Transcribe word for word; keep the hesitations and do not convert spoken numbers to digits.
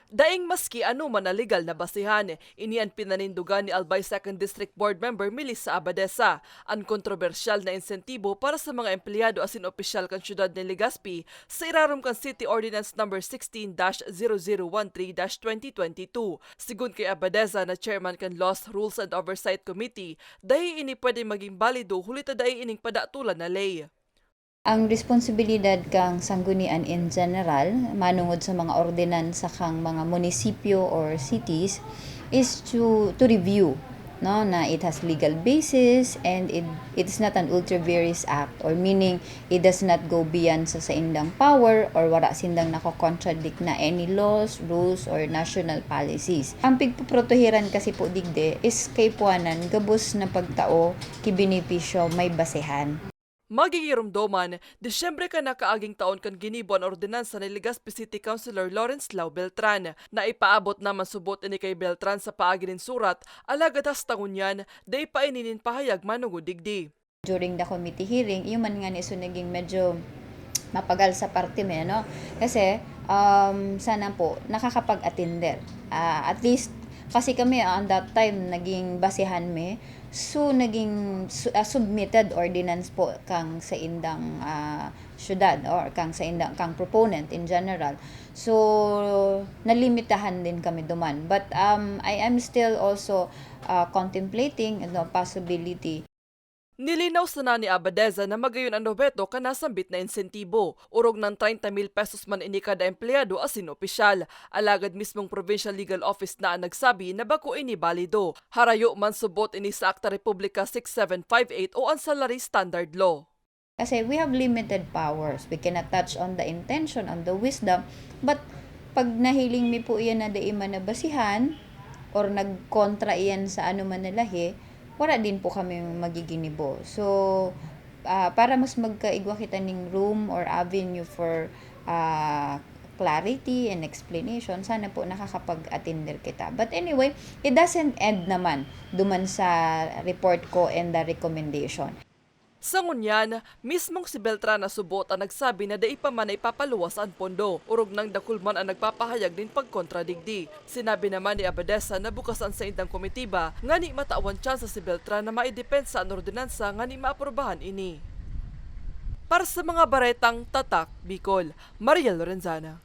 Daing maski anoman na legal na basehan, ini an pinanindogan ni Albay Second District Board Member Melissa Abadesa, an kontrobersyal na insentibo para sa mga empleyado asin opisyal kan syudad ni Legazpi sa irarom kan City Ordinance Number sixteen dash zero zero one three dash twenty twenty-two. Sigon kay Abadesa na chairman kan Laws, Rules and Oversight Committee, dai ini pwedeng magin balido huli ta dai ining padatolan na ley. Ang responsibilidad kan sanggunian in general, manongod sa mga ordinansa kan mga munisipyo or cities, is to, to review, no, na it has legal basis and it, it is not an ultra vires act, or meaning it does not go beyond sa saindang power or wala sindang nako-contradict na any laws, rules, or national policies. Ang pigpoprotehiran kasi po digdi is kaipuanan gabos na pagtao ki benepisyo may basehan. Magigiromdoman, Disyembre kan nakaaging taon kan ginibo an ordinansa ni Legazpi City Councilor Lawrence Lau Beltran. Naipaabot na man subot ini kay Beltran sa paagi nin surat, alagad hasta ngunyan, dai pa ini nin pahayag manongod digdi. During the committee hearing, iyo man ngani so naging medyo mapagal sa parte mi, ano? Kasi, um, sana po, nakakapag-attender. Ah, at least, kasi kami, ah, on that time, naging basehan mi. So, naging su-, ah, submitted ordinance po kang saindang, ah, syudad or kang saindang, kang proponent in general. So, nalimitahan din kami duman. But, um, I am still also, ah, contemplating, ano, possibility. Nilinaw sana ni Abadeza na magayon an obheto kan nasambit na insentibo. Orog nang treinta mil pesos man ini kada empleyado asin opisyal. Alagad mismong Provincial Legal Office na an nagsabi na bako ini balido. Harayo man subot ini sa Akta Republika six seven five eight o an Salary Standard Law. Kasi we have limited powers. We cannot touch on the intention, on the wisdom. But pag nahiling mi po iyan na dai man nabasihan or nagkontra iyan sa ano man na lahi, wala din po kami magiginibo. So, ah, para mas magkaigwa kita ning room or avenue for, ah, clarity and explanation, sana po nakakapag-attender kita. But anyway, it doesn't end naman duman sa report ko and the recommendation. Sa ngunyan, mismong si Beltran na subot an nagsabi na dai pa man naipapaluwas an pondo, orog nang dakul man an nagpapahayag nin pagkontra digdi. Sinabi naman ni Abadesa na bukas an saindang komitiba ngani matawan tsansa si Beltran na maidepensa an ordinansa ngani maaprubahan ini. Para sa mga baretang Tatak Bicol, Mariel Lorenzana.